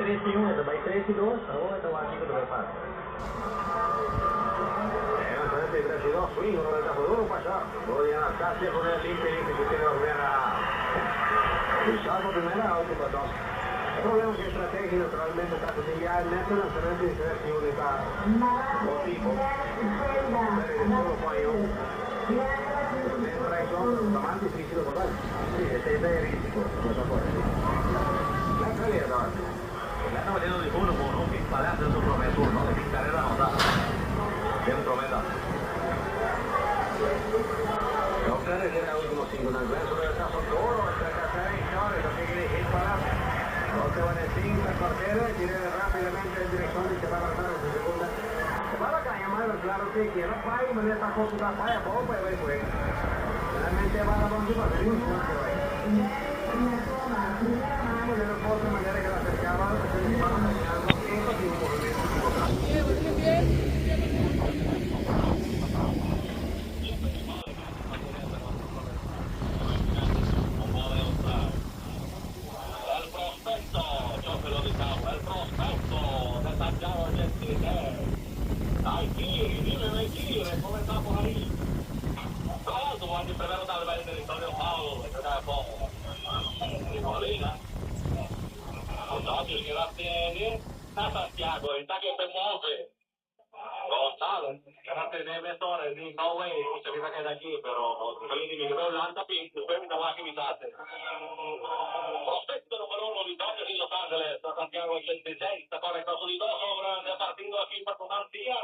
3-1, ta bai 3-2, awor e ta wak kiko ta bai pasa. Lanzamento di 3-2, swing, un roletazo duro pasa. Body Anastasia con el limpia limpia si tiene la primera. Y salvo primera, out pa dos. E problema cu e strategia naturalmente ta cu tin ya net e lanzamento di 3-1 ta bo tipo. Pero e solo paño. Pero den strike zone ta mas dificil pa bai. Sí, esey ta e risico cu ta core, sí. Left Javier Dorothy. La ta batiendo di uno con un hit pa left den su prome turno di fin carera anota den prome dan. No obstante den e ultimo cinco dan Glenn su regresazo duro entre tercera y short e ta sigui di hit pa left. Golpeo den cinta cuartero y tir'e rapidamente den direccion di Chebaba Rosario su segunda. Chebaba caña mal pero claro si kier a bai manera ta acostumbra bai abou pa e bai cu e. Finalmente e bala bon di pasa riba un short e bai. Manera forte manera que la acercaba se estaba dañando eco di un movimiento equivocado. El prospecto, yo se lo dictaba, el prospecto de Santiago 86. Aquí, dime, aquí, ¿cómo está por ahí? Todo, primero tal vez territorio Paulo, Molina. Muchachos, que la tiene a Santiago, está que se mueve. González, que la tiene mesora, no way, se viene a quedar aquí, pero feliz mi lanta después me va a Prospecto número uno di Dodgers in Los Angeles, a Santiago 86, sta conectato di dos, grande partido aquí para García.